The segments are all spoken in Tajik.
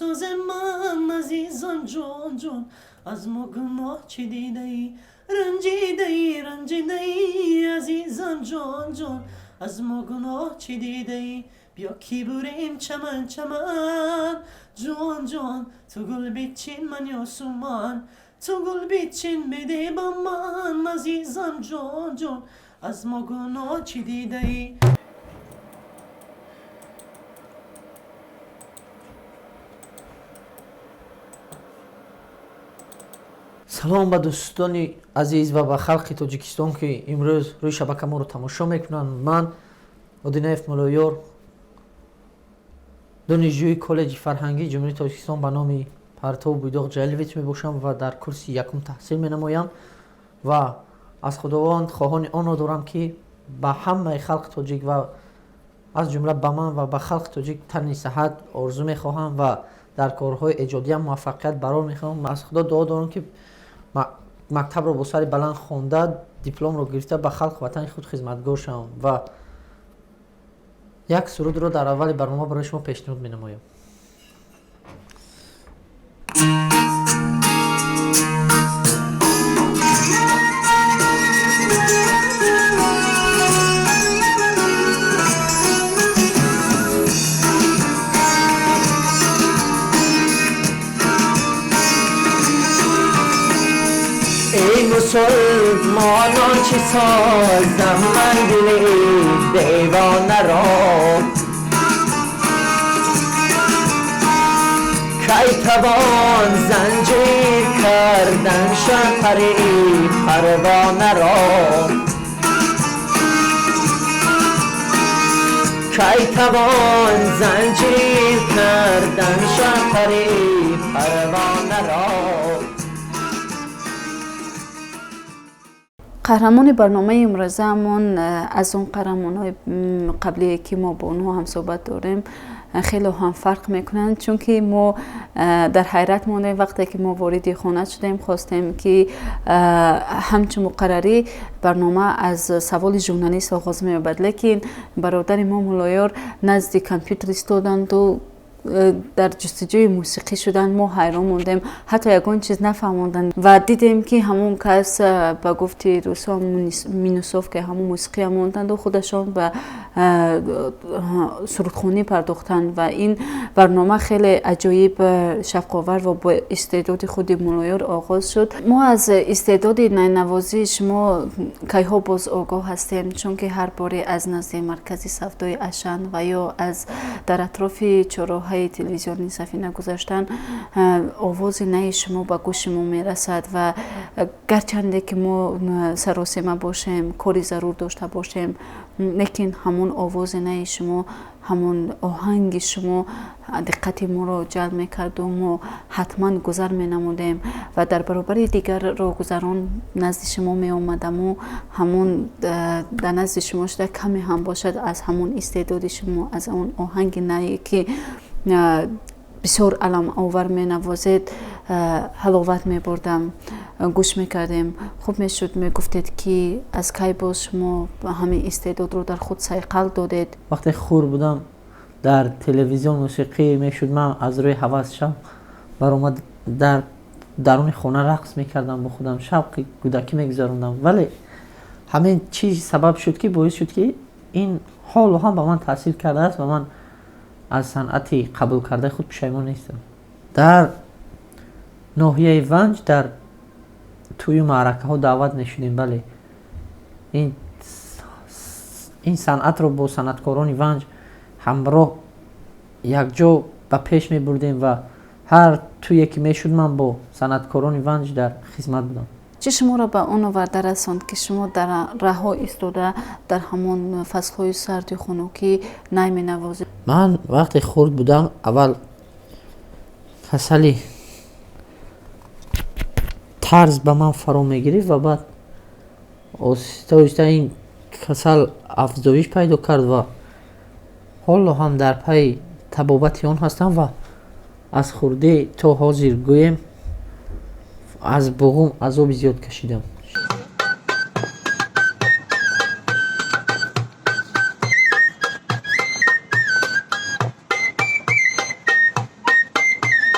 месозем ман азизам ҷон ҷон аз мо гуноҳ чӣ дидаӣ ранҷидаӣ ранҷидаӣ азизам ҷон ҷон аз мо гуноҳ чӣ дидаӣ биё ки бурем чаман чаман ҷон ҷон ту гул бичин ман ёсуман ту гул бичин биде ба ман азизам ҷон ҷон аз мо гуноҳ чӣ дидаӣ. Салом ба дӯстони азиз ва ба халқи Тоҷикистон, ки имрӯз рӯи шабака моро тамошо мекунанд. Ман Одинаев Муллоёр, донишҷӯи коллеҷи фарҳангии Ҷумҳурии Тоҷикистон ба номи Партов Буйдоқ Ҷалилович мебошам ва дар курси якум таҳсил менамоям ва аз Худованд хоҳони онро дорам, ки ба ҳамаи халқи тоҷик ва аз ҷумла ба ман ва ба халқи тоҷик тани саҳат орзу мехоҳам ва дар корҳои эҷодиам муваффақият барор мехоҳам. Аз Худо дуо дорам, ки мактабро бо сари баланд хонда, дипломро гирифта, ба халқу ватани худ хизматгор шавам ва як сурудро дар аввали барнома барои шумо пешниҳод менамоям. Эй мусулмонон, чӣ созам ман дили девона ро? Кай тавон занҷир кардан шаҳри парвона ро? Кай тавон занҷир кардан шаҳри парвона ро? Қаҳрамони барномаи имрӯзаамон аз он қаҳрамонҳои қаблие, ки мо бо онҳо ҳамсӯҳбат дорем, хеле ҳам фарқ мекунанд, чунки мо дар ҳайрат мондем. Вақте ки мо вориди хона шудем, хостем, ки ҳамчун муқаррарӣ барнома аз саволи журналист оғоз меёбад, лекин бародари мо Муллоёр назди компютер истоданду дар ҷустуҷӯи мусиқӣ шуданд. Мо ҳайрон мондем, ҳатто ягон чиз нафаҳмонданд ва дидем, ки ҳамон кас, ба гуфти русҳо, минусовка ҳамон мусиқия монданду худашон ба сурудхонӣ пардохтанд. Ва ин барнома хеле аҷоиб, шавқовар ва бо истеъдоди худи Муллоёр оғоз шуд. Мо аз истеъдоди найнавозии шумо кайҳо боз огоҳ ҳастем, чунки ҳар боре аз назди маркази савдои Ашан ва ё аз дар атрофи чорроҳаи телевизиони Сафина гузаштан, овози наи шумо ба гӯши мо мерасад. Ва гарчанде ки мо саросема бошем, кори зарур дошта бошем, лекин ҳамон овози наи шумо, ҳамон оҳанги шумо диққати моро ҷалб мекарду мо ҳатман гузар менамудем ва дар баробари дигар роҳгузарон назди шумо меомадаму ҳамон дар назди шумо шуда, каме ҳам бошад, аз ҳамон истеъдоди шумо, аз он оҳанги нае, ки бисёр аламовар менавозед, ҳаловат мебурдам, гӯш мекардем. Хуб мешуд, мегуфтед, ки аз кай боз шумо ҳамин истеъдодро дар худ сайқал додед? Вақте хурд будам, дар телевизион мусиқӣ мешуд, ман аз рӯи ҳавас шавқ баромад, дар даруни хона рақс мекардам, бо худам шавқи кӯдакӣ мегузарондам. Вале ҳамин чиз сабаб шуд, ки боис шуд, ки ин ҳоло ҳам ба ман таъсир кардааст ва ман аз санъати қабулкардаи худ пушаймон нестам. Дар ноҳияи Ванҷ дар тӯю маъракаҳо даъват мешудем. Бале, ин санъатро бо санъаткорони Ванҷ ҳамроҳ якҷо ба пеш мебурдем ва ҳар тӯе ки мешуд, ман бо санъаткорони Ванҷ дар хизмат будам. Чӣ шуморо ба он оварда расонд, ки шумо дар раҳо истода, дар ҳамон фаслҳои сарди хунукӣ най менавозед? Ман вақте хурд будам, аввал касали тарз ба ман фаро мегирифт ва баъд оҳиста оҳиста ин касал афзоиш пайдо кард ва ҳоло ҳам дар пайи табобати он ҳастам. Ва аз хурдӣ то ҳозир, гӯем, аз буғум азоби зиёд кашидам.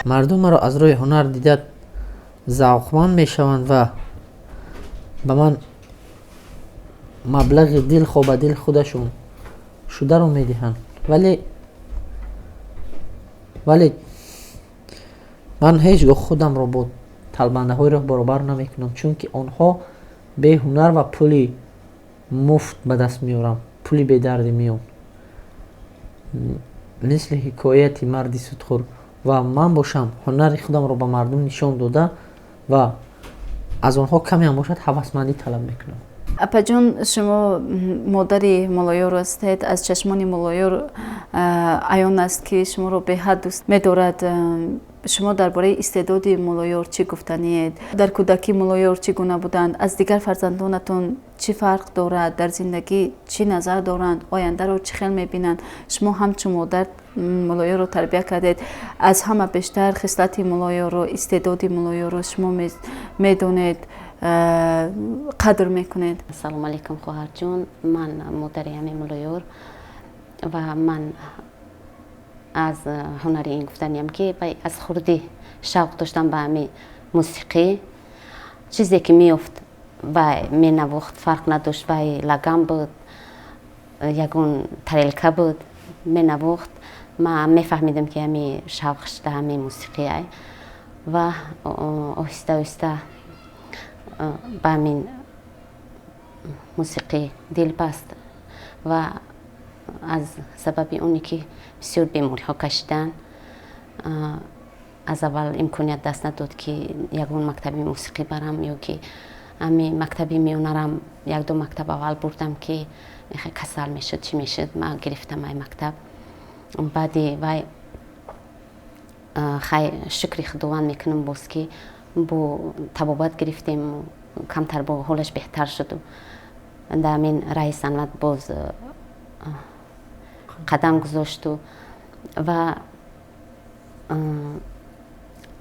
Мардум маро аз рӯи ҳунар дида завқманд мешаванд ва ба ман маблағи дилхоҳ ба дили худашон шударо медиҳанд. Вале ман ҳеҷ гоҳ худамро бо талбандаҳои роҳ баробар намекунам, чунки онҳо беҳунар ва пули муфт ба даст меоранд, пули бедарди миён, мисли ҳикояти марди судхӯр. Ва ман бошам, ҳунари худамро ба мардум нишон дода ва аз онҳо камеам бошад ҳавасмандӣ талаб мекунам. Апаҷон, шумо модари Муллоёр ҳастед. Аз чашмони Муллоёр аён аст, ки шуморо беҳад дӯст медорад. Шумо дар бораи истеъдоди Муллоёр чӣ гуфтаниед? Дар кӯдакӣ Муллоёр чӣ гуна буданд? Аз дигар фарзандонатон чӣ фарқ дорад? Дар зиндагӣ чӣ назар доранд? Ояндаро чӣ хел мебинанд? Шумо ҳамчун модар Муллоёрро тарбия кардед. Аз ҳама бештар хислати Муллоёрро, истеъдоди Муллоёрро шумо медонед, қадр мекунед. Ассалому алайкум, хоҳарҷон. Ман модари ҳамин Муллоёр ва ман аз ҳунари ин гуфтаниям, ки вай аз хурдӣ шавқ доштам ба ҳамин мусиқӣ. Чизе ки меёфт, вай менавохт, фарқ надошт, вай лаган буд, ягон тарелка буд, менавохт. Ман мефаҳмидам, ки ҳами шавқ шуда ҳами мусиқӣ ай ва оҳиста оҳиста ба ҳамин мусиқӣ дил баст. Ва аз сабаби оне ки бисёр бемориҳо кашидан, аз аввал имконият даст надод, ки ягон мактаби мусиқӣ барам ё ки ҳами мактаби миёнарам. Якду мактаб аввал бурдам, ки касал мешуд, чӣ мешуд, ман гирифтам ай мактаб. Баъди вай, хай, шукри Худованд мекунам боз, ки бо табобат гирифтем, камтар бо ҳолаш беҳтар шуду дар ҳамин раҳи санъат боз қадам гузошту ва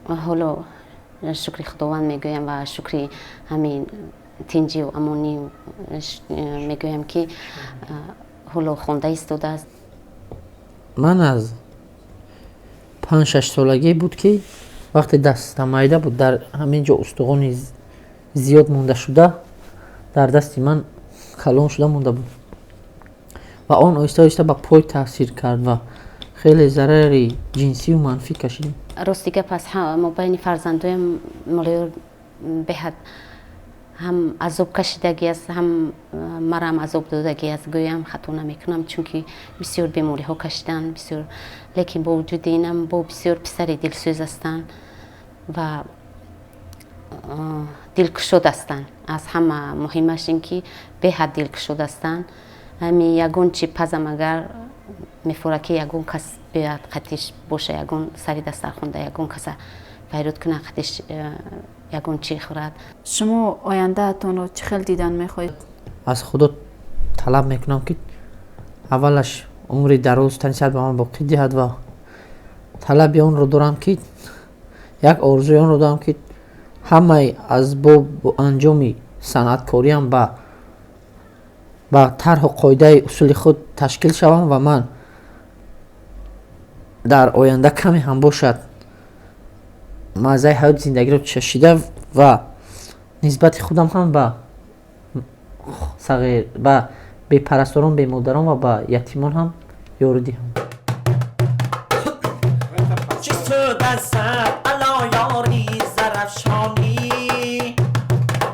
ҳоло шукри Худованд мегӯям ва шукри ҳамин тинҷиву амонӣ мегӯям, ки ҳоло хонда истодааст. Ман аз 5-6 солагӣ буд, ки вақте дастам майда буд, дар ҳамин ҷо устухони зиёд монда шуда дар дасти ман калон шуда монда буд ва он оҳиста оҳиста ба пой таъсир кард ва хеле зарари ҷинсию манфӣ кашидем. Рости гап, аз мобайни фарзандоям Муллоёр беҳад ҳам азоб кашидагӣ аст, ҳам марам азоб додагӣ аст, гӯям хато намекунам, чунки бисёр бемориҳо кашидан, бисёр. Лекин бо вуҷуди инам бо бисёр писари дилсӯз ҳастанд ва дилкушод ҳастанд. Аз ҳама муҳимаш ин ки беҳад дилкушод ҳастанд. Ҳами ягон чи пазам, агар мефора, ки ягон кас биёяд, қатиш боша, ягон сари дастархонда ягон каса файрод кунад, қатиш ягон чӣ хӯрад. Шумо ояндаатонро чӣ хел дидан мехоҳед? Аз Худо талаб мекунам, ки аввалаш умри дароз, тани сиҳат ба ман боқӣ диҳад ва талаби онро дорам, ки як орзуи онро дорам, ки ҳамаи асбобу анҷоми санъаткориам ба тарҳу қоидаи усули худ ташкил шавам ва ман дар оянда каме ҳам бошад маззаи ҳаёти зиндагиро чашида ва нисбати худам ҳам ба бепарасторон, бемодарон ва ба ятимон ҳам ёрӣ диҳам. Чӣ суд аз ало ёри Зарафшонӣ,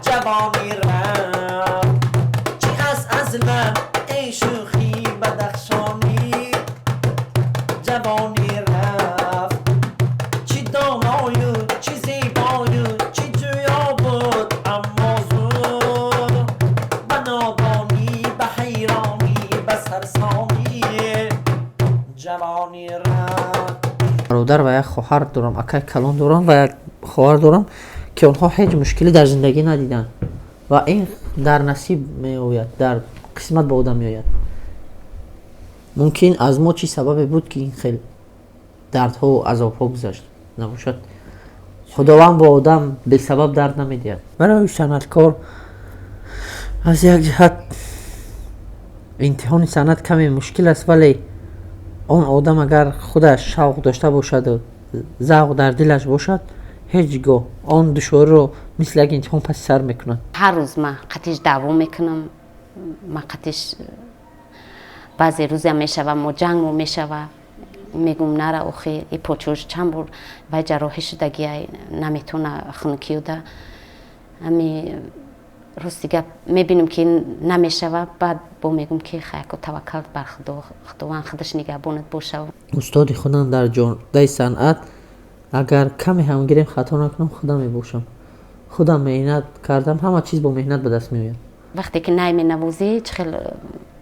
ҷавонӣ рафт, чӣ аз лаб, эй шӯхи бадахшонӣ, ҷавонӣ рафт, чӣ доною, чӣ зебою, чӣ ҷӯё буд, аммо зуд ба нодонӣ, ба ҳайронӣ, ба сарсомӣ ҷавонӣ рафт. Бародар ва як хоҳар дорам, акай калон дорам ва як хоҳар дорам, ки онҳо ҳеҷ мушкилӣ дар зиндагӣ надиданд ва ин дар насиб меояд, дар қисмат ба одам меояд. Мумкин аз мо чӣ сабабе буд, ки ин хел дардҳову азобҳо гузашт набошад. Худованд бо одам бесабаб дард намедиҳад. Барои санъаткор аз як ҷиҳат имтиҳони санъат каме мушкил аст, вале он одам агар худаш шавқ дошта бошаду Завқ дар дилаш бошад, ҳеҷ гоҳ он душвориро мисли як имтиҳон паси сар мекунад. Ҳар рӯз ман қатиш даъво мекунам, ман қатиш баъзе рӯзам мешава, мо ҷангмо мешава, мегум нара, охи и почош чанд бор вай ҷарроҳӣ шудагиай, наметона хунукиёда. Ами рости гап, мебинам ки намешава, баъд бо мегум ки хаяко, таваккал бар Худо, Худованд худаш нигаҳбонат боша. Устоди худам дар ҷодаи санъат, агар каме ҳам гирем, хато накунам, худам мебошам. Худам меҳнат кардам, ҳама чиз бо меҳнат ба даст меояд. Вақте ки най менавозӣ, чӣ хел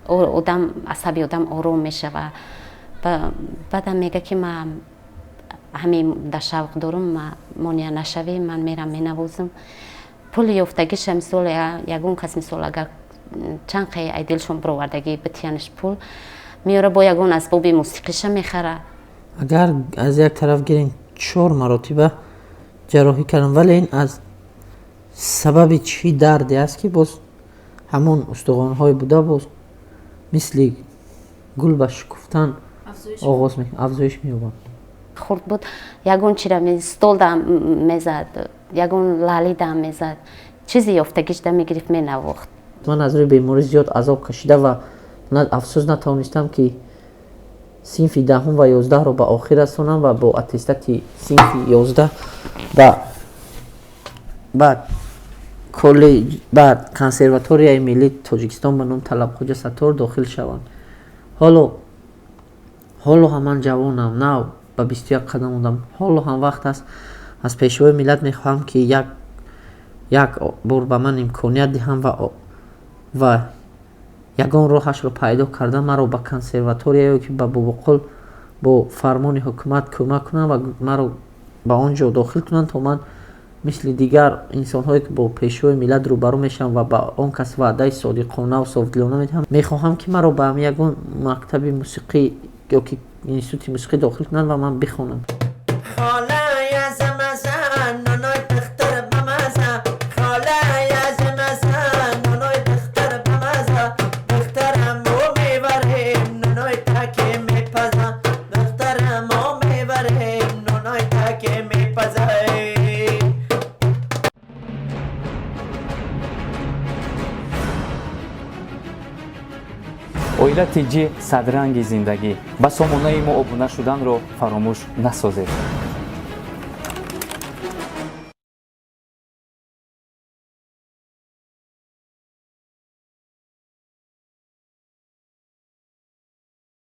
одам, асаби одам ором мешава. Баъдам мега ки ман ҳамин да шавқ дорум, ма монеа нашавӣ, ман мерам менавозам. Пули ёфтагиша, мисол, ягон кас, мисол, агар чанд қай ай дилшон бировардагӣ битиянаш, пул меёра, бо ягон асбоби мусиқиша мехара. Агар аз як тараф гирем, чор маротиба ҷарроҳӣ кардам, вале ин аз сабаби чӣ дарде аст, ки боз ҳамон устухонҳое буда, боз мисли гул ба шукуфтан оғоз, афзоиш меёбанд. Хурд буд, ягон чира стол дам мезад, ягон лали дам мезад, чизе ёфтагиш да мегирифт, менавохт. Ман аз рӯи беморӣ зиёд азоб кашида ва афсӯс, натавонистам ки синфи 10-ум ва 11-ро ба охир расонам ва бо аттестати синфи 11 ба коллеҷ, ба Консерваторияи миллии Тоҷикистон ба номи Талабхоҷа Саттор дохил шавам. Ҳоло ҳам ман ҷавонам, нав ба 21 қадам мондам, ҳоло ҳам вақт аст. Аз Пешвои миллат мехоҳам, ки як бор ба ман имконият диҳам ва ягон роҳашро пайдо карда, маро ба консерватория ё ки ба Бобоқул бо фармони ҳукумат кӯмак кунанд ва маро ба он ҷо дохил кунанд, то ман мисли дигар инсонҳое, ки бо Пешвои миллат рӯбарӯ мешавам ва ба он кас ваъдаи содиқонаву софдилона медиҳам. Мехоҳам, ки маро ба ягон мактаби мусиқӣ ё ки институти мусиқӣ дохил кунанд ва ман бихонам. Оила ТҷСадранги зиндагӣ. Ба сомонаи мо обуна шуданро фаромӯш насозед.